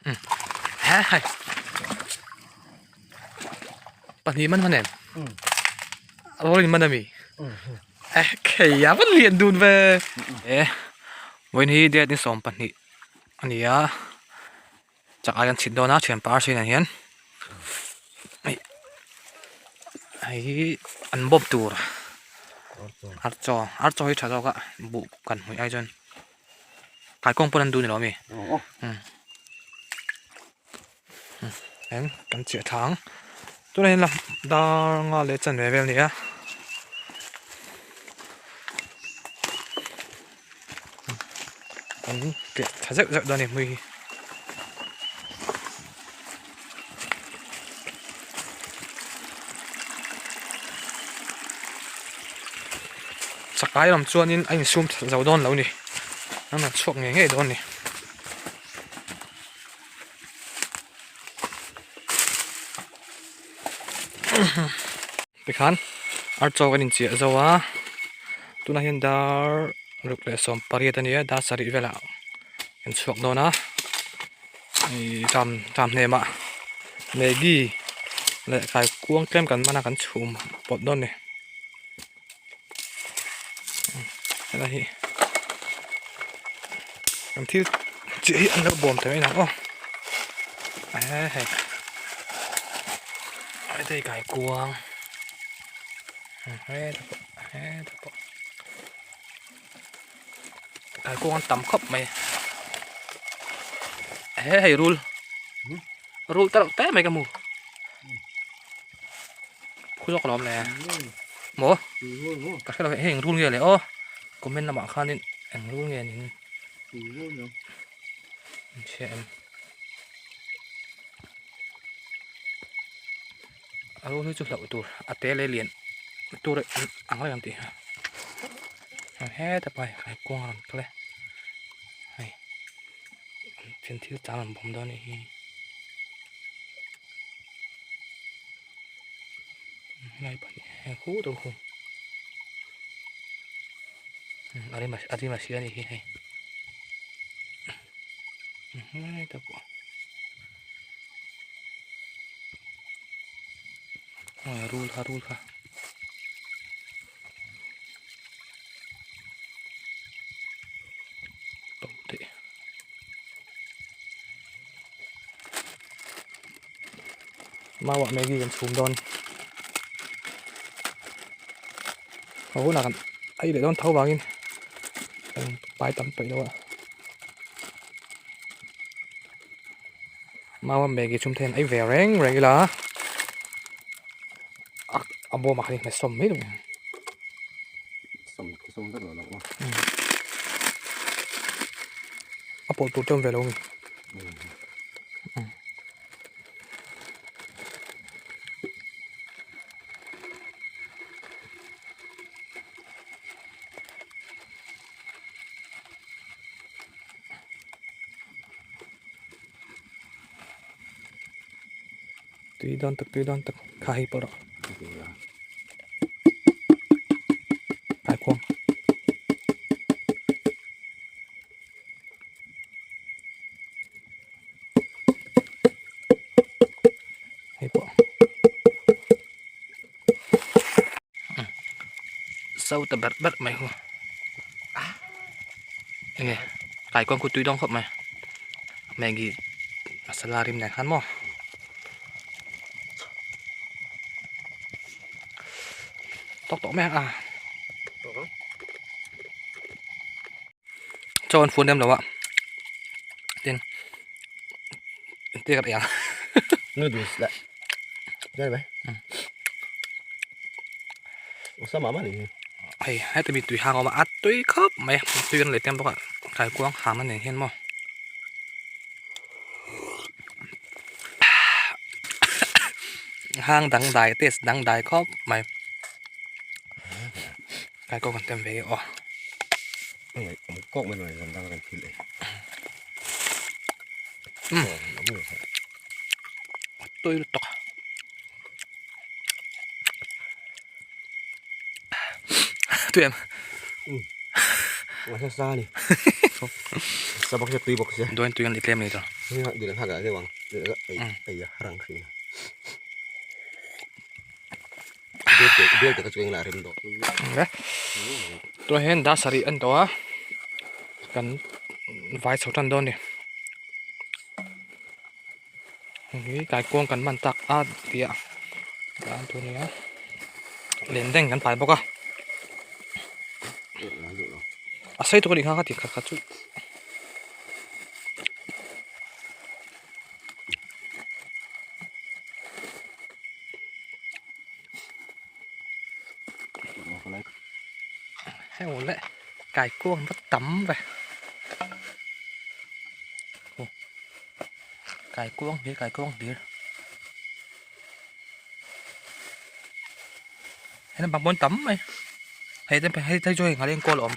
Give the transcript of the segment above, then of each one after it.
He hei pahnih man hman em a rawn in man ami eh khei a va lian dun ve e vawiin hi date ni sawm pahnih a ni a chak ai an chhit dawn a thian par sinah hian hei hei hi an bawp tur archaw archaw hi tha zawk a buh kan hmuih ai chuan. Kaikawng pawn an duh ni lo ami? Eng kan chiah thla ang. Tunah hian la dar nga leh chanve vel a ni a. Kan piah tha zeuh zeuh dawn a ni hmui hi. Chakai lam chuanin a insum that zo dawn lo ni an rawn chhuak ngei ngei dawn ni. Tikhan archaw kan inchiah zo a tunah hian dar ruk leh sawm pariat a ni a dar sarih velah kan chhuak dawn a. Ih ṭam ṭam hnemah maggi leh kaikuang tlem kan man a kan chhum pawlh dawn a ni helai hi kan thil chiah hi an lo bawm thei mai ang aw hei hei kaikuang hetah pawh hetah pawh. Kaikuang an tam khawp mai he hei rul rul te reuh te mai ka hmu khu zawk alawm le maw ka hre lo hei eng rul nge le aw comment lamah khanin eng rul nge niin an hria em a rul hi chu hlauh tur a te leh lian tur ang reng ang tih kha heta pa hi kaikuang a rawn kal e hei thil thil chang an bawm dawn a nih hi helai pahnih heng khu deuh khu a rem a rem a hria a nih hi hei heta pawh. Rul kha rul kha Mauah Maggi kan chhum dawn a hunah kan ei leh dawn tho vangin kan pai tam peih lo a. Mau a Maggi chhum thei an ei ve reng reng ila a a bawm ah khan in hmet sawm mai lo. A pawlh tur te awm ve lo a mi. Tui dawn tak tui dawn tak kha hei pawh rawh kaikuang. Hei pawh so ta berh berh mai hu enge kaikuang khu tui dawn khawp mai maggi masala rim nen khan maw. Tawk tawh mai ang a. Chaw an fun em lo a tin te ka ang noodles la dai mai sama ma ni hei heta mi tui hang awm a a tui khawp mai tui an lei tem bawk a kaikuang ham a nen hian maw hang dang dai taste dang dai khawp mai kaikuang kan tem ve aw. Kawk mai mai zan dang kan thil ei. Tui lutuk. Tui em. Nga sa ni. Sa bak tui bok sia. Doin tui an tlem ni to. Ni ha dil ha ga le wang. Ei ei harang khri. Bel te bel te ka chueng la rem do. Le. To hen da sari an to a. Kan vai chho tan dawn ni. Hei kaikuang kan man tak a tih a dan tur a ni a len deng kan pai bawk a a sei tur a nih kha ka ti khat khat chu. Hei le kaikuang va tam ve. Kaikuang hlir kaikuang hlir hei lampang pawn tam mai hei te hei te chu hei nghal enkawl a awm.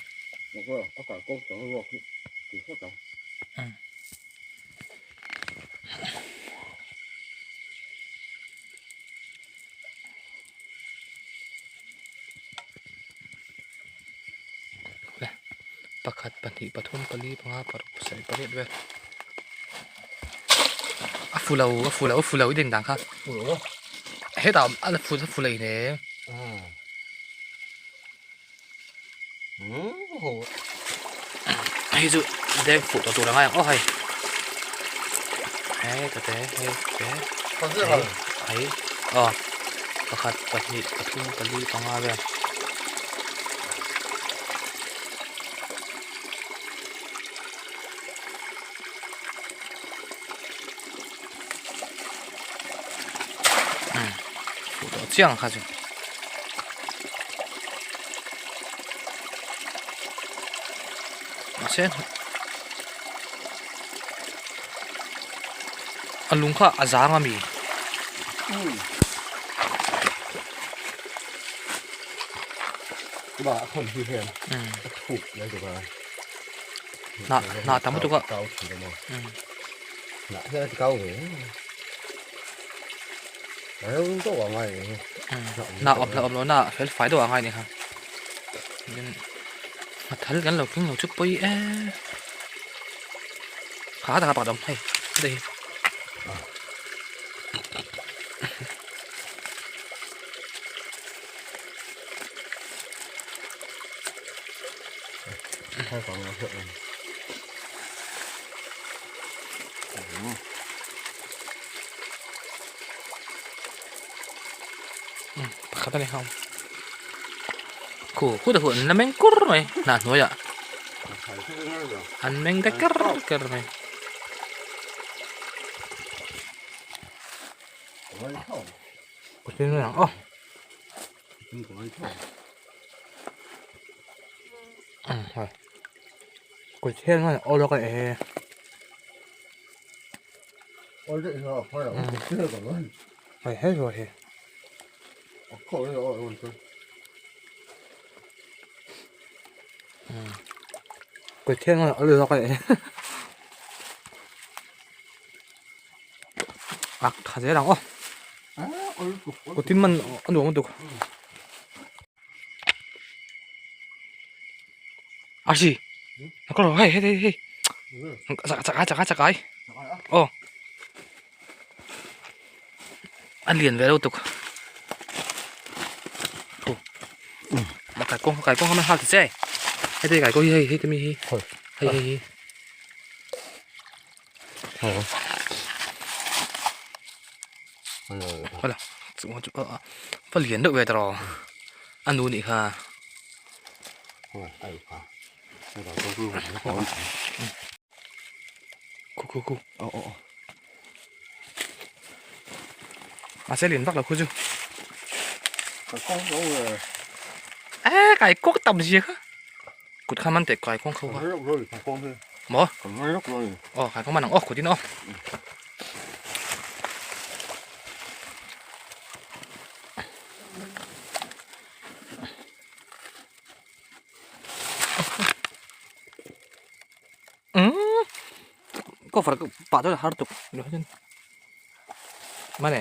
Pakhat pahnih pathum pali panga paruk pasarih pariat vel a fu lo a fu lo a fu lo i ding dan kha hetah a la fu a fu lei hle hei chu deng fuh tawh tur a ngai ang aw hei hei ta te hei te hei hei aw pakhat pahnih pathum pali panga vel. Fuh tawh chiang kha chu. Mahse a lung kha a zang a mi. Hnah hnah tam lutuk a. Hnah awm hlauh awm loh na fel fai deuh a ngai a ni kha. A thal kan lo keng lo chu pawi e. Kha taka pakhat a awm hei heta hi. Pakhat a ni ho khu khu te khu an la meng kur mai hnah hnuaiah an meng te ker ker mai. Ak tha zel ang aw kut in man a nuam lutuk a si a kawr hei hei hei chakai chakai chakai aw a lian ve lutuk kaikawng kaikawng kha man hal ta che hei te kaikawng hi hei hei te mi hi hei hei hi. Hala chu chu va lian deuh ve tawh a nu nih kha khu khu khu mahse lian vak lo khu chu e kai kawk tam zia kha. Kut kha man teh kai kawng kho kha. Maw? Aw kai kawng man ang aw kut in aw. Cover pah chu har tuk mane.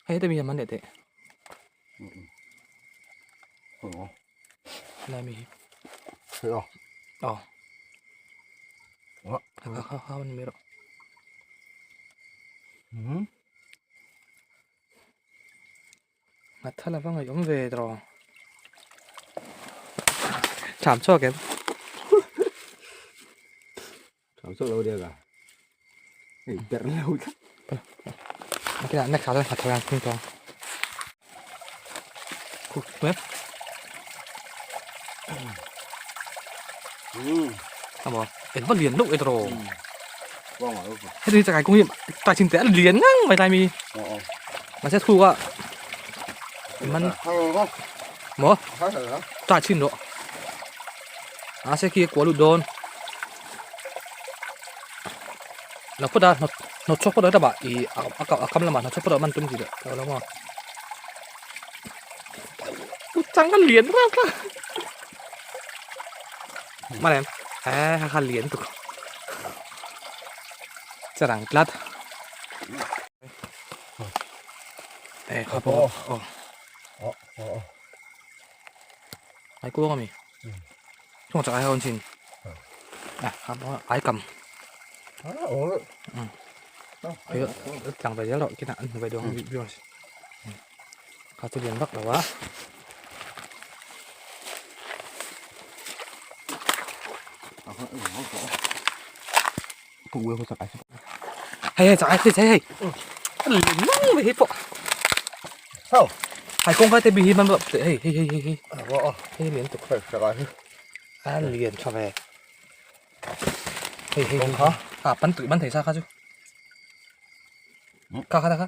Hei te mi man leh teh. Lai mi hi. Hei aw. Aw. Kha kha kha man mi ro. Hmm. Nghat la va ngaih awm ve tawh. Tham chhuak em? Tham chhuak lo deuh a. Hei ber lo tlat. Cái này khá là thật là không to. Khu web. Ừ. À bỏ. Em vẫn liền lúc ấy rồi. Vâng ạ. Thế thì cái công nghiệp tài chính tế liền ngang mày tay mi. Ờ. Mà sẽ thu qua. Man Mò. Mò. Tài chính độ. À sẽ kia quá lụt đôn. Nó có đã nó chốc có đó bà i a a kam lama nó chốc có đó man tum gì đó đó mà. Chẳng có liền quá cơ. Mà em, à ha liền tục. Charang tlat. Eh, khapo. Oh. Ờ ờ. Ai kuang ami. Chung chak ai hon chin. À, khapo ai cầm. À ồ. Ừ. Thế chẳng phải rồi cái nạn về đường bị bị Kha chu lian vak lo a. Hey hey chak ai hey hey. Liền ngang về hết bộ. Sao? Hai con cái tên bị hiên bận hey hey hey hey hey. Ờ. Hey liền tục. Phải chak ai. À liền cho về. Hey hey. Không hả? À bắn tụi bắn thấy sao kha chú? Kha kha kha.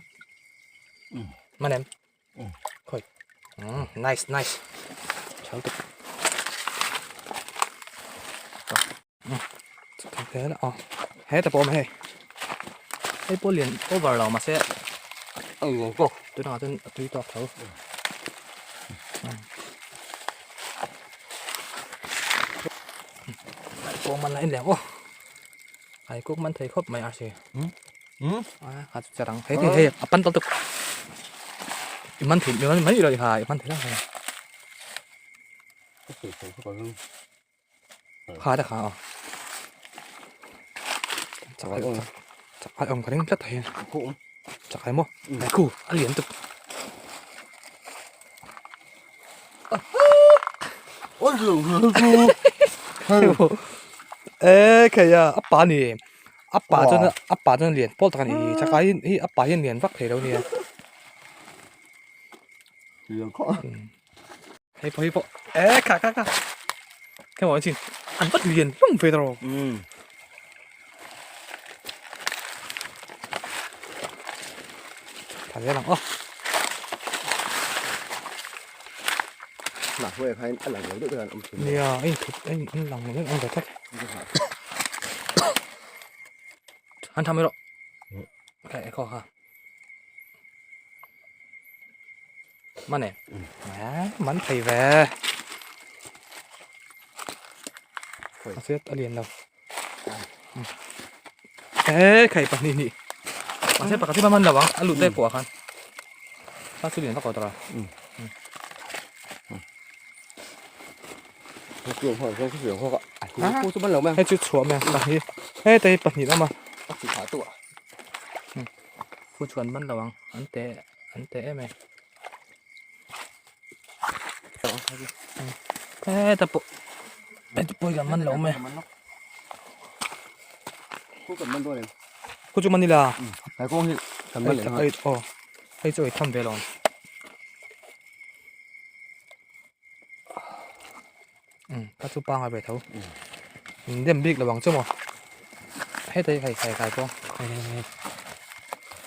Mà em. Khoi. Nice nice. Cháu tục. Thế là ờ. Hết tập ôm hey. Hey po liền over lo mà sẽ Ừ cô. tôi nói tôi tôi tọt thấu. Cô mình lại lẻo. Ai cũng mình thấy khóc mày à gì. Ừ. À, hạt chả thấy thì hey, bắn tao tục. Mình thấy mình mấy rồi hả? Mình thấy là khá là khá à. Chắc ai chắc ai ông cái rất thấy. Cũng. Chắc ai mua. Này cu, ăn liền tục. Ôi giời. Ê kìa, apa ni? Apa cho apa cho liền pol tak ni. Chắc ai hi apa hian liền vak thei lo nia. Liền khó. Hei po hei po. Ê kha kha kha. Cái món gì? Ăn vắt liền không về đâu. Ừ. Thả ra lòng. Ô. Nè, huệ phải ăn lòng được rồi ông chủ. Nè, anh thịt anh ăn lòng nó ăn được chắc. Ăn thăm rồi. Cái khó ha. Mà nè. À, mắn thầy về. A set a lian lo. Ê, khai pa ni ni. A set pakhat hi man lo ang, a lut daih pawh ah khan. A chu lian vak lo tawh a. Hei chu chhuah mai a, pahnih. Hei te hi pahnih awm a. Khu chu an man lo ang, an te an te em e. Heta pawh heta pawh hi kan man lo awm e. Khu chu man ila. Hei aw hei chu ei tham ve lo ang. Um ka chu pangai ve tho. In dem bik lo ang chu maw. Heta hi hei khai khai pawh hei hei hei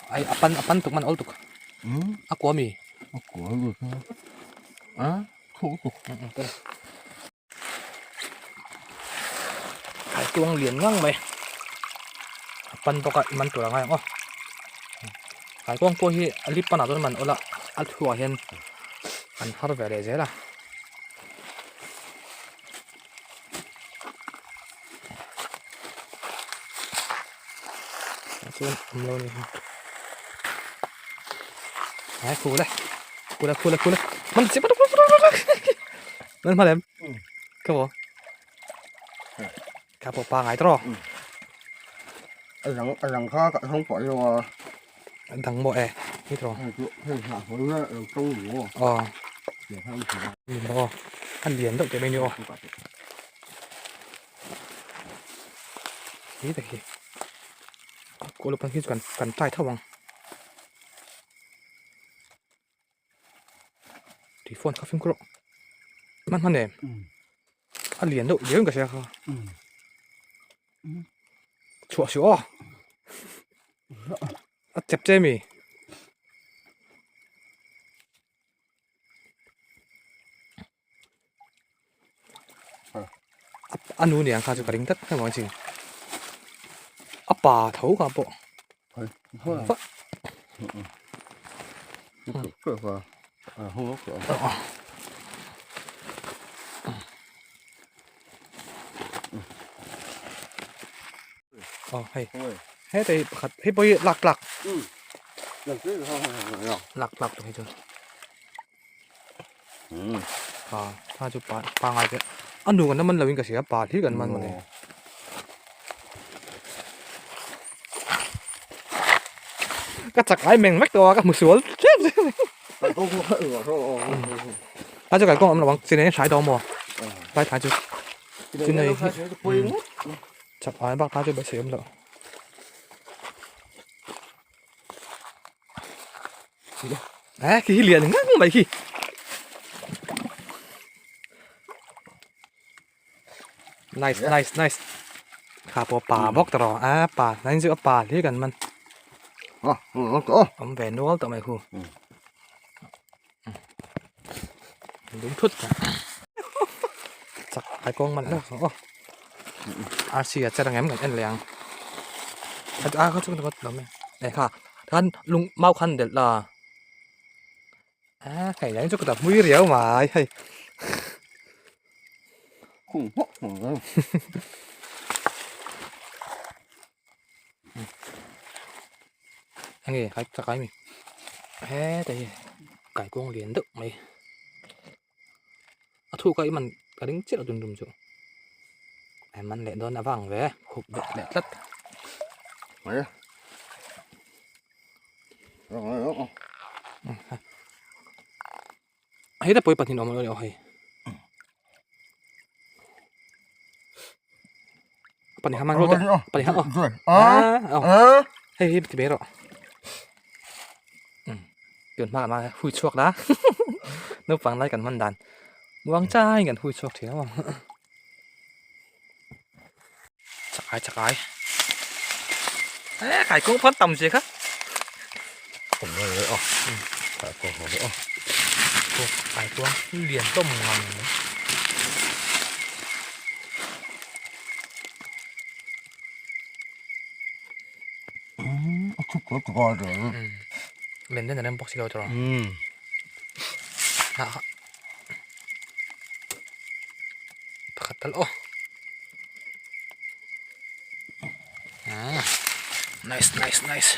ai a pan a pan tuk man awl tuk a kua mi. A kua lut a. A Khu tuk. Khai tuang lian ngang mai a pan bawk a i man tur ang ngai ang aw khai kuang pawh hi a lip panah chuan man awla a thuah hian an har ve leh zel a. Chuan awm lo a ni hi ai khu le khu le khu le khu le man chi man man hma lem. Ka bo. Ka bo pa ngai tro. A dang a dang kha ka thong pawh lo a. A dang maw e. Ni tro. Hei chu hei hna hmul na lo tawng ni maw. Aw. Lian kha an hmu a. Ni maw. A lian deuh teh mai ni aw. Hi tak hi. Kawl pan hi chu kan kan try tho ang. Tui phone kha fimkhur rawh. Man hman em? A lian deuh riau in ka hria kha. Chhuah suh aw. A chep che mi. A nu niang kha chu ka ring tlat emaw ang chi. A pa tho kha pawh. Aw hei heta hi pakhat hei pawh hi lak tlak lak tlak tawh hi chuan pa tha chu pa pangai te a nu kan la man lo in ka hria pa hlir kan man mawle. Ka chak ai meng vek tawh a ka hmu sual hrep hrep a chu kalkawng awm lo ang chinei hrai tawh maw vai thai chu chinei chak ai bak kha chu beisei awm loh eh khi hi lian ngang mai khi Nice nice nice. Kha pawh pa bawk ta rawh a pa nan chu a pa hlir kan man. Awm ve nual tawh mai khu. Lung thut ta. Chak ai kawng man lo aw. RC a cher ang em kan en leh ang. A kha chu kan lo mai. E kha khan lung mau khan delh la. A hei lai chu ka ta hmui riau mai hei. Khung hawk hawk. Ange kai ta kai mi. He ta hi kai kuang lian deuh mai. A thu ka i man ka ring chiah lo tun tum chu. Ai man leh dawn avang ve khup bet leh tlat. Mai. Hei ta pawi pahnih awm lo ni aw hei. Pahnih kha man rawh teh. Pahnih kha aw. Ah. Hei hi ti mai rawh. Tun hma ma hui chhuak la. Naupang lai kan man dan. Muang chai kan hui chhuak thin ang. Chakai chakai. Ê, kai cũng phát tầm gì khác. Kai cũng liền tôm ngon. Lên đến là em bóc xì rồi. Pakhat tal aw. Ah, nice nice nice.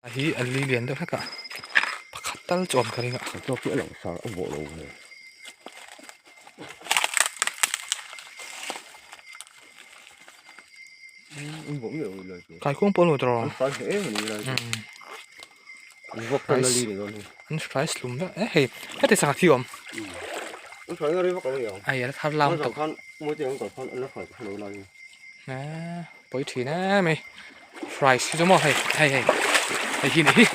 A hi a li lian deuh hlek a pakhat tal chu awm ka ring a. Chaw chu a lang sar a bawh lo ve. Kaikung pawh an tawh an fry slum vek e hei heti sangha khi awm ai a thar lam tawh pawi thin em mai fries hi chu maw hei hei hei hei hi ni hi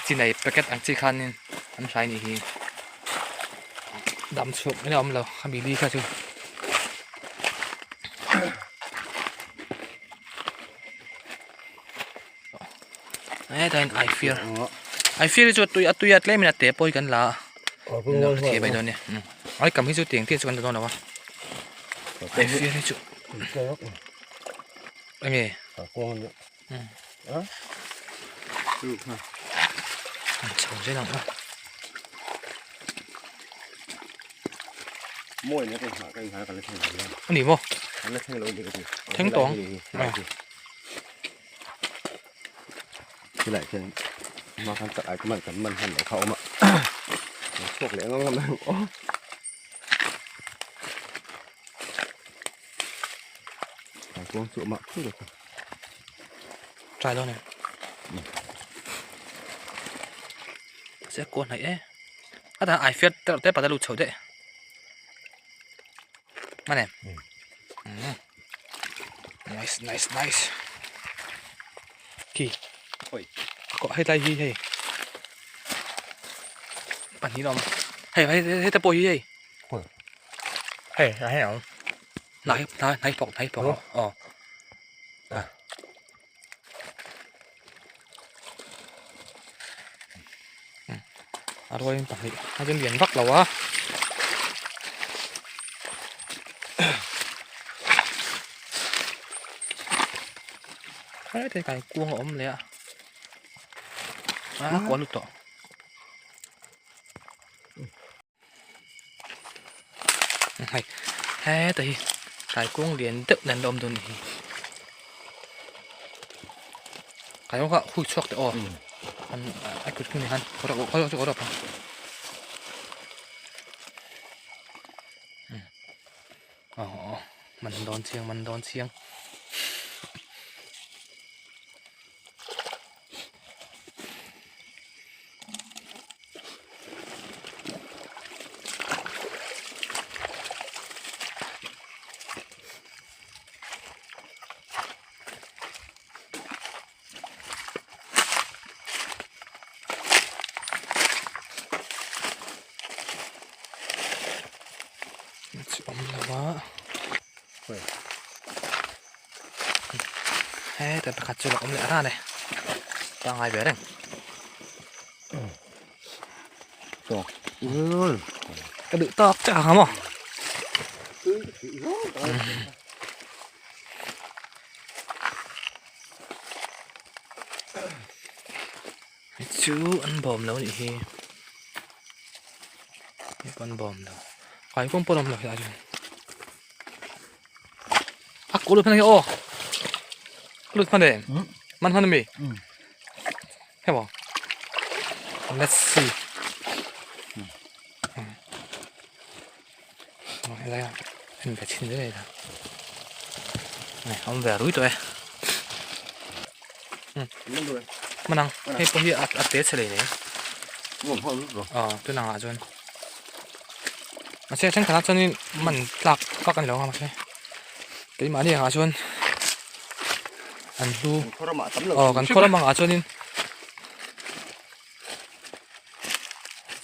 chinai packet ang chi khanin an hrai ni hi dam chhuak mai a awm lo a mili kha chu. Hetah hian I fear I fear hi chu a tui a tui a tlem in a te pawh hi kan la a thei mai dawn a ni ai kam hi chu tiang tiang chu kan la dawn lo a I fear hi chu enge chho zel ang a. A ni maw? Thleng tawng. Hma khan chak ai ka man kan man hman loh kha a awm a lo chhuak leh ngam ngam ang aw. Kaikuang chu a awm a phur a. Try dawn em? Se kuah hnaih e. A dan ai fiat tereuh te pata lut chho daih. Man em? Nice nice nice. Khi. Oi. Ko hei tlai hi hei. Pahnih a awm. Hei hei hei te pawh hi hei. Hei hei a awm. Hnai hnai hnai phawk hnai phawk aw. A rualin pahnih a rin lian vak lo a. Heta kai kuang a awm leh a a kual lut tawh. Hei heta hi kaikuang lian deuh nen la awm dawn anih hi kaikuang kha hui chhuak teh aw an a kut ni khan khaw rawh khaw rawh aw aw man dawn chiang man dawn chiang. Awm lo a heta pakhat chu a awm leh ran e pangngai ve reng ka duh tawk chiah ang maw chu an bawm lo anih hi hei pawh an bawm lo kaikuang pawh an awm lo helaiah chuan a kawh lut hman ang e aw a lut hman em man hman ami hei maw let's see helai ah en ve chhin zel a ni a awm ve rui tawh e man ang hei pawh hi a te chhe lei nei aw tunang ah chuan mahse thenkhat ah chuanin man tlak vak a ni lo ang mahse keimahni ang ah chuan an hlu aw kan khaw lam ang ah chuanin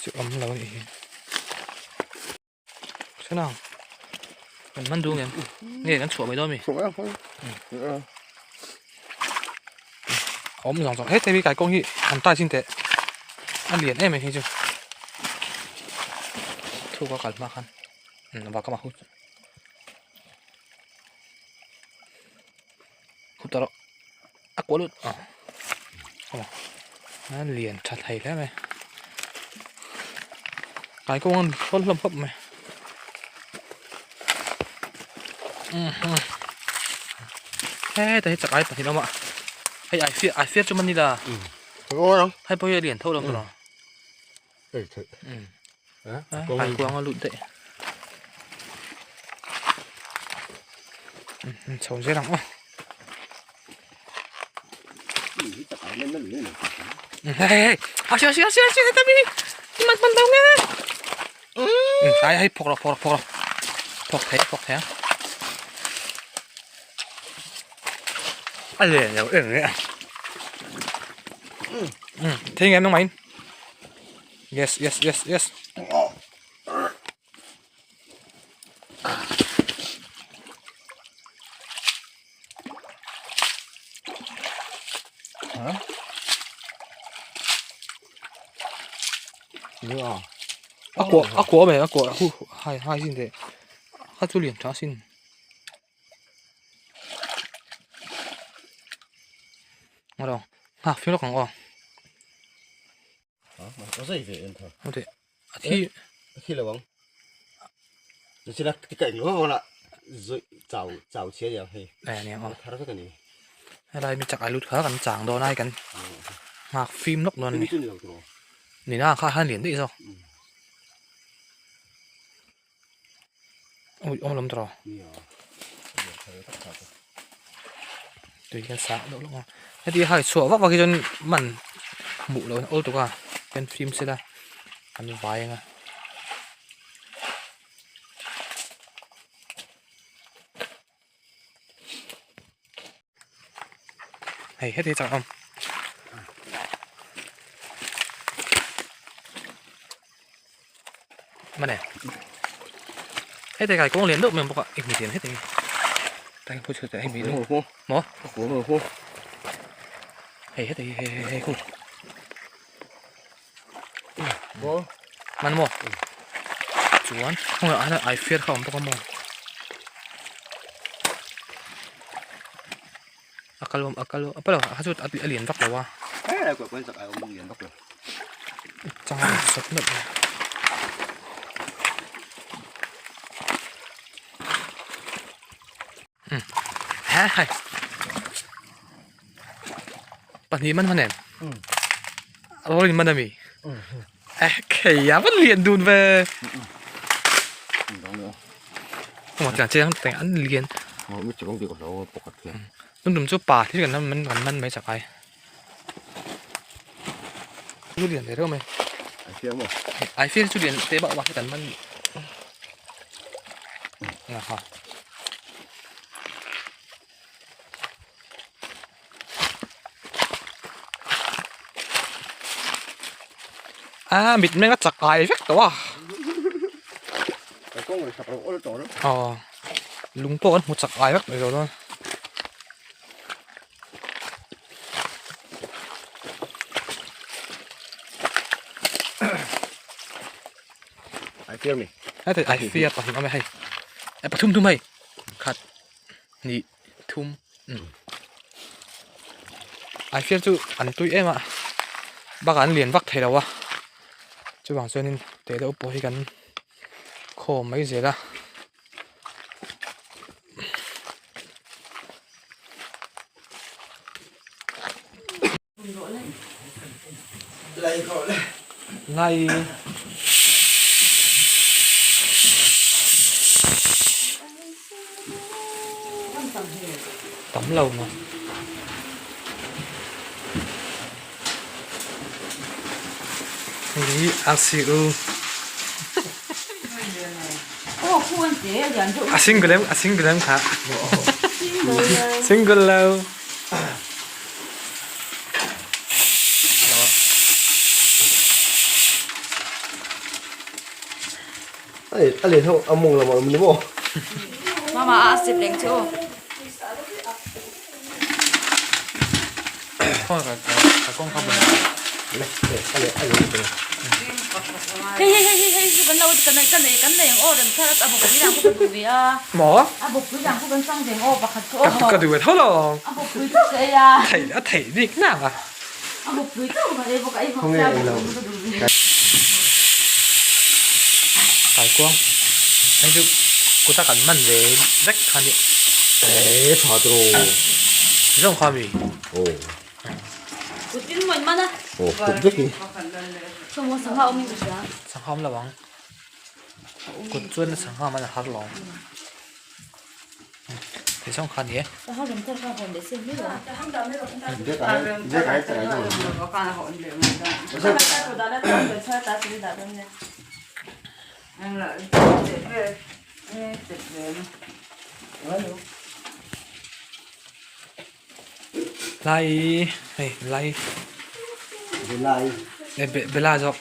chu awm lo a nih hi. Thế nào? Mình măn đuông em. Nghe nó chua mấy đôi mi. Ôm dòng dòng hết thế cái con hi ăn tay xin tệ. Ăn liền em hi chứ. Thu qua cả mà khăn. Ừ, vào các mà hút. Hút tao đó. À quá luôn. À. Nó liền chặt thầy thế mày. Cái con con lâm khắp mày. Heta hi chak ai pahnih awm a hei ai fiah ai fiah chu mani la hei pawh hi a lian tho lo tawh ai kuang a lut daih chho zel ang aw hei hei a sia sia sia sia heta mi man man lo nge ai hei phawk rawh phawk rawh phawk rawh phawk thei phawk thei a lian lo em em thei ngem nang mai yes yes yes yes A kuah a kuah mai a kuah hu hai hai sin teh a chu lian tha sin ngaw nghak fir lawk ang aw. A zai ve en tha. Ute a thi a thi lo ang. Ni chila ti kai lo la zoi chau chau che ya hei. Eh ni ang. Thar vek ani. Helai mi chak ai lut kha kan chang dawn ai kan. Nghak fim lawk dawn a ni. Nina kha han lian daih zawk. Ui awm lam tawh. Tui hian sa deuh lawk a. Heti hai chhuah vak vak hi chuan man hmuh loh in awl tuk a. Kan fim sela kan vai ang a. Hei heti chak awm. Mane. Heti kai kawng lian deuh mai bawk a i hmu thiam heti. Tai phu chu hei mi lu. Mo. Hei heti hei hei hei khu. Mo. Man mo. Chuan kawng ah ai fiar kha awm bawk a maw. A kal awm a kal a palo a chu a lian vak lo a. He ko kon sak ai awm lian vak lo. Chang sat nalh lo. He hai. Pahnih man man em? A lo in man ami? Eh khei a van lian dun ve. Emaw tiang chiang teng an lian. Tun tum chu pa thil kan man kan man mai chak ai. Chu lian ve reuh mai. Ai fiang chu lian te bak bak hi kan man. Nga ha. A mit meng a chak ai vek tawh a aw lung pawh kan hmu chak ai vek mai dawn a ai fiar pahnih awm e hei pathum thum hei khat hnih thum umm ai fiar chu an tui em a bakah an lian vak thei lo a chuvang chuanin teh deuh pawh hi kan khawm mai zel a. Lai tam lo maw hei hi RCU a single em a single em kha single lo. A len ho a mawng lamah a awm ni maw? Mama a sip leng chu. Hei hei hei hei chu kan lo kan nei kan nei kan nei ang aw rem thar a bawk pui dang khu ka duh ve a. Maw? A bawk pui dang khu kan sang veng aw pakhat chu aw. Ka duh ve tho lo. A bawk pui chauh ka ei a. Theih a theih bik nak a. A bawk pui chauh ka ei bawk a ei bawk sia a bawk pui ka duh ve. Kaikuang hei chu kuta kan man ve vek kha nia. Eee tha tawh. Zawng kha mi. Aw. Kutin mawi man a. Aw kut vek hi. Sawmaw sangha awm in ka hria. Sangha awm lo ang. Kut chuan sangha man a har lo. Thei zawng kha ni e. Sangha rem thar kha hawn leh se mai lo. Lai hei lai Belai Bela zawk.